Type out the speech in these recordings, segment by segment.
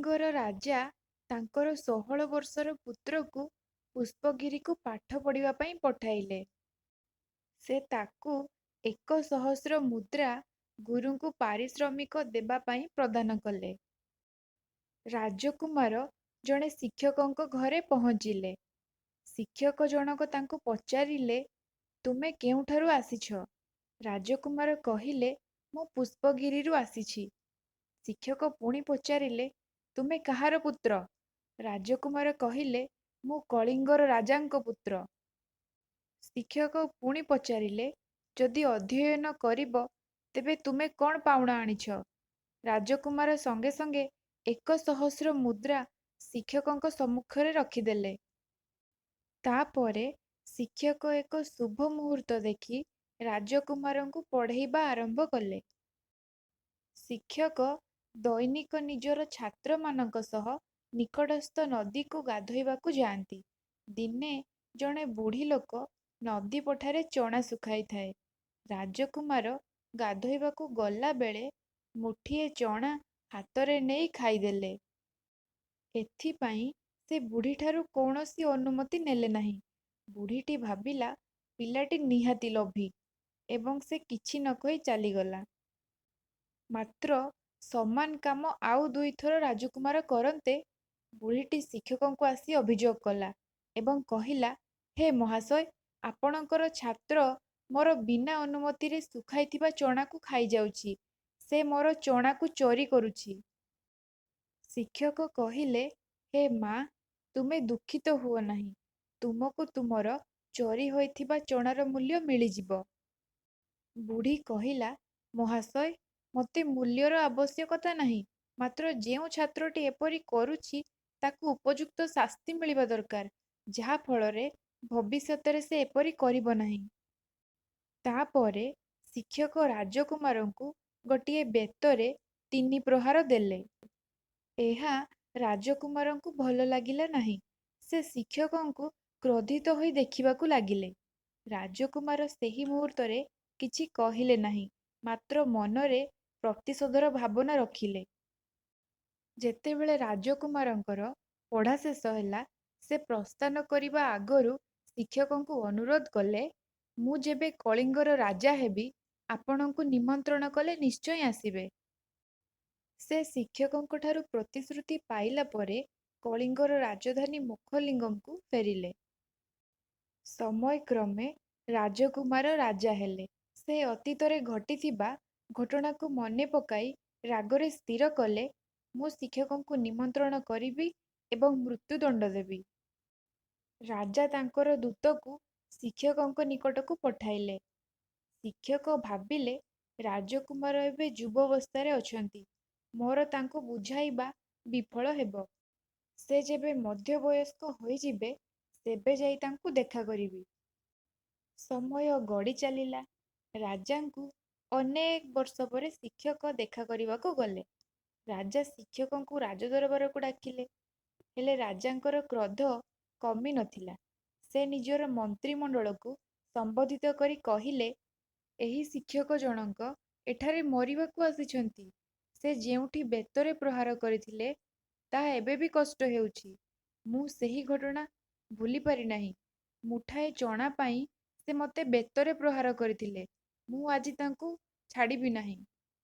କଳିଙ୍ଗର ରାଜା ତାଙ୍କର 16 ବର୍ଷର ପୁତ୍ରକୁ ପୁଷ୍ପଗିରିକୁ ପାଠ ପଢ଼ିବା ପାଇଁ ପଠାଇଲେ। ସେ ତାକୁ ଏକ ସହସ୍ର ମୁଦ୍ରା ଗୁରୁଙ୍କୁ ପାରିଶ୍ରମିକ ଦେବା ପାଇଁ ପ୍ରଦାନ କଲେ। ରାଜକୁମାର ଜଣେ ଶିକ୍ଷକଙ୍କ ଘରେ ପହଞ୍ଚିଲେ। ଶିକ୍ଷକ ଜଣକ ତାଙ୍କୁ ପଚାରିଲେ, "ତୁମେ କେଉଁଠାରୁ ଆସିଛ? " ରାଜକୁମାର କହିଲେ, "ମୁଁ ପୁଷ୍ପଗିରିରୁ ଆସିଛି। " ଶିକ୍ଷକ ପୁଣି ପଚାରିଲେ, "ତୁମେ କାହାର ପୁତ୍ର? " ରାଜକୁମାର କହିଲେ, "ମୁଁ କଳିଙ୍ଗର ରାଜାଙ୍କ ପୁତ୍ର। " ଶିକ୍ଷକ ପୁଣି ପଚାରିଲେ, "ଯଦି ଅଧ୍ୟୟନ କରିବ, ତେବେ ତୁମେ କ'ଣ ପାଉଣା ଆଣିଛ? " ରାଜକୁମାର ସଙ୍ଗେ ସଙ୍ଗେ ଏକ ସହସ୍ର ମୁଦ୍ରା ଶିକ୍ଷକଙ୍କ ସମ୍ମୁଖରେ ରଖିଦେଲେ। ତା'ପରେ ଶିକ୍ଷକ ଏକ ଶୁଭ ମୁହୂର୍ତ୍ତ ଦେଖି ରାଜକୁମାରଙ୍କୁ ପଢ଼େଇବା ଆରମ୍ଭ କଲେ। ଶିକ୍ଷକ ଦୈନିକ ନିଜର ଛାତ୍ରମାନଙ୍କ ସହ ନିକଟସ୍ଥ ନଦୀକୁ ଗାଧୋଇବାକୁ ଯାଆନ୍ତି। ଦିନେ ଜଣେ ବୁଢ଼ୀ ଲୋକ ନଦୀ ପଠାରେ ଚଣା ଶୁଖାଇଥାଏ। ରାଜକୁମାର ଗାଧୋଇବାକୁ ଗଲାବେଳେ ମୁଠିଏ ଚଣା ହାତରେ ନେଇ ଖାଇଦେଲେ। ଏଥିପାଇଁ ସେ ବୁଢ଼ୀଠାରୁ କୌଣସି ଅନୁମତି ନେଲେ ନାହିଁ। ବୁଢ଼ୀଟି ଭାବିଲା, ପିଲାଟି ନିହାତି ଲୋଭୀ ଏବଂ ସେ କିଛି ନ କହି ଚାଲିଗଲା। ମାତ୍ର ସମାନ କାମ ଆଉ ଦୁଇଥର ରାଜକୁମାର କରନ୍ତେ, ବୁଢ଼ୀଟି ଶିକ୍ଷକଙ୍କୁ ଆସି ଅଭିଯୋଗ କଲା ଏବଂ କହିଲା, "ହେ ମହାଶୟ! ଆପଣଙ୍କର ଛାତ୍ର ମୋର ବିନା ଅନୁମତିରେ ଶୁଖାଇଥିବା ଚଣାକୁ ଖାଇଯାଉଛି। ସେ ମୋର ଚଣାକୁ ଚୋରି କରୁଛି। " ଶିକ୍ଷକ କହିଲେ, "ହେ ମା! ତୁମେ ଦୁଃଖିତ ହୁଅ ନାହିଁ। ତୁମକୁ ତୁମର ଚୋରି ହୋଇଥିବା ଚଣାର ମୂଲ୍ୟ ମିଳିଯିବ। " ବୁଢ଼ୀ କହିଲା, "ମହାଶୟ! ମୋତେ ମୂଲ୍ୟର ଆବଶ୍ୟକତା ନାହିଁ, ମାତ୍ର ଯେଉଁ ଛାତ୍ରଟି ଏପରି କରୁଛି, ତାକୁ ଉପଯୁକ୍ତ ଶାସ୍ତି ମିଳିବା ଦରକାର, ଯାହା ଫଳରେ ଭବିଷ୍ୟତରେ ସେ ଏପରି କରିବ ନାହିଁ। " ତା'ପରେ ଶିକ୍ଷକ ରାଜକୁମାରଙ୍କୁ ଗୋଟିଏ ବେତରେ ତିନି ପ୍ରହାର ଦେଲେ। ଏହା ରାଜକୁମାରଙ୍କୁ ଭଲ ଲାଗିଲା ନାହିଁ। ସେ ଶିକ୍ଷକଙ୍କୁ କ୍ରୋଧିତ ହୋଇ ଦେଖିବାକୁ ଲାଗିଲେ। ରାଜକୁମାର ସେହି ମୁହୂର୍ତ୍ତରେ କିଛି କହିଲେ ନାହିଁ, ମାତ୍ର ମନରେ ପ୍ରତିଶୋଧର ଭାବନା ରଖିଲେ। ଯେତେବେଳେ ରାଜକୁମାରଙ୍କର ପଢ଼ା ଶେଷ ହେଲା, ସେ ପ୍ରସ୍ଥାନ କରିବା ଆଗରୁ ଶିକ୍ଷକଙ୍କୁ ଅନୁରୋଧ କଲେ, "ମୁଁ ଯେବେ କଳିଙ୍ଗର ରାଜା ହେବି, ଆପଣଙ୍କୁ ନିମନ୍ତ୍ରଣ କଲେ ନିଶ୍ଚୟ ଆସିବେ। " ସେ ଶିକ୍ଷକଙ୍କଠାରୁ ପ୍ରତିଶ୍ରୁତି ପାଇଲା ପରେ କଳିଙ୍ଗର ରାଜଧାନୀ ମୁଖଲିଙ୍ଗମ୍କୁ ଫେରିଲେ। ସମୟକ୍ରମେ ରାଜକୁମାର ରାଜା ହେଲେ। ସେ ଅତୀତରେ ଘଟିଥିବା ଘଟଣାକୁ ମନେ ପକାଇ ରାଗରେ ସ୍ଥିର କଲେ, "ମୁଁ ଶିକ୍ଷକଙ୍କୁ ନିମନ୍ତ୍ରଣ କରିବି ଏବଂ ମୃତ୍ୟୁଦଣ୍ଡ ଦେବି। " ରାଜା ତାଙ୍କର ଦୂତକୁ ଶିକ୍ଷକଙ୍କ ନିକଟକୁ ପଠାଇଲେ। ଶିକ୍ଷକ ଭାବିଲେ, ରାଜକୁମାର ଏବେ ଯୁବାବସ୍ଥାରେ ଅଛନ୍ତି, ମୋର ତାଙ୍କୁ ବୁଝାଇବା ବିଫଳ ହେବ। ସେ ଯେବେ ମଧ୍ୟବୟସ୍କ ହୋଇଯିବେ, ସେବେ ଯାଇ ତାଙ୍କୁ ଦେଖା କରିବି। ସମୟ ଗଡ଼ି ଚାଲିଲା। ରାଜାଙ୍କୁ ଅନେକ ବର୍ଷ ପରେ ଶିକ୍ଷକ ଦେଖା କରିବାକୁ ଗଲେ। ରାଜା ଶିକ୍ଷକଙ୍କୁ ରାଜଦରବାରକୁ ଡାକିଲେ। ହେଲେ ରାଜାଙ୍କର କ୍ରୋଧ କମି ନ ଥିଲା। ସେ ନିଜର ମନ୍ତ୍ରିମଣ୍ଡଳକୁ ସମ୍ବୋଧିତ କରି କହିଲେ, "ଏହି ଶିକ୍ଷକ ଜଣକ ଏଠାରେ ମରିବାକୁ ଆସିଛନ୍ତି। ସେ ଯେଉଁଠି ବେତରେ ପ୍ରହାର କରିଥିଲେ, ତାହା ଏବେ ବି କଷ୍ଟ ହେଉଛି। ମୁଁ ସେହି ଘଟଣା ଭୁଲିପାରି ନାହିଁ। ମୁଠାଏ ଚଣା ପାଇଁ ସେ ମୋତେ ବେତରେ ପ୍ରହାର କରିଥିଲେ। ମୁଁ ଆଜି ତାଙ୍କୁ ଛାଡ଼ିବି ନାହିଁ।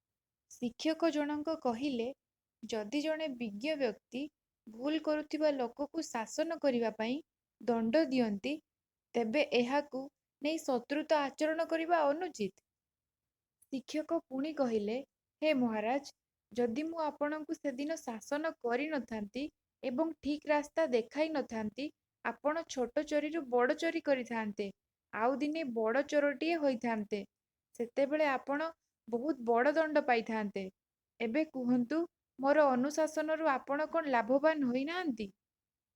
" ଶିକ୍ଷକ ଜଣକ କହିଲେ, "ଯଦି ଜଣେ ବିଜ୍ଞ ବ୍ୟକ୍ତି ଭୁଲ୍ କରୁଥିବା ଲୋକକୁ ଶାସନ କରିବା ପାଇଁ ଦଣ୍ଡ ଦିଅନ୍ତି, ତେବେ ଏହାକୁ ନେଇ ଶତ୍ରୁତା ଆଚରଣ କରିବା ଅନୁଚିତ୍। " ଶିକ୍ଷକ ପୁଣି କହିଲେ, "ହେ ମହାରାଜ! ଯଦି ମୁଁ ଆପଣଙ୍କୁ ସେଦିନ ଶାସନ କରି ନ ଥାନ୍ତି ଏବଂ ଠିକ୍ ରାସ୍ତା ଦେଖାଇ ନ ଥାନ୍ତି, ଆପଣ ଛୋଟ ଚୋରିରୁ ବଡ଼ ଚୋରି କରିଥାନ୍ତେ, ଆଉ ଦିନେ ବଡ଼ ଚୋରଟିଏ ହୋଇଥାନ୍ତେ। ସେତେବେଳେ ଆପଣ ବହୁତ ବଡ଼ ଦଣ୍ଡ ପାଇଥାନ୍ତେ। ଏବେ କୁହନ୍ତୁ, ମୋର ଅନୁଶାସନରୁ ଆପଣ କ'ଣ ଲାଭବାନ୍ ହୋଇନାହାନ୍ତି?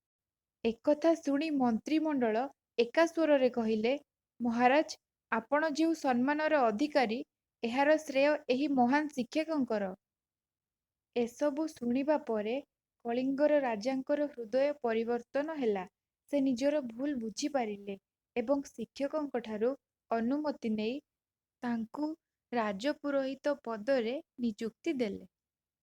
" ଏକଥା ଶୁଣି ମନ୍ତ୍ରିମଣ୍ଡଳ ଏକା ସ୍ୱରରେ କହିଲେ, "ମହାରାଜ! ଆପଣ ଯେଉଁ ସମ୍ମାନର ଅଧିକାରୀ, ଏହାର ଶ୍ରେୟ ଏହି ମହାନ୍ ଶିକ୍ଷକଙ୍କର। " ଏସବୁ ଶୁଣିବା ପରେ କଳିଙ୍ଗର ରାଜାଙ୍କର ହୃଦୟ ପରିବର୍ତ୍ତନ ହେଲା। ସେ ନିଜର ଭୁଲ୍ ବୁଝିପାରିଲେ ଏବଂ ଶିକ୍ଷକଙ୍କଠାରୁ ଅନୁମତି ନେଇ ତାଙ୍କୁ ରାଜପୁରୋହିତ ପଦରେ ନିଯୁକ୍ତି ଦେଲେ।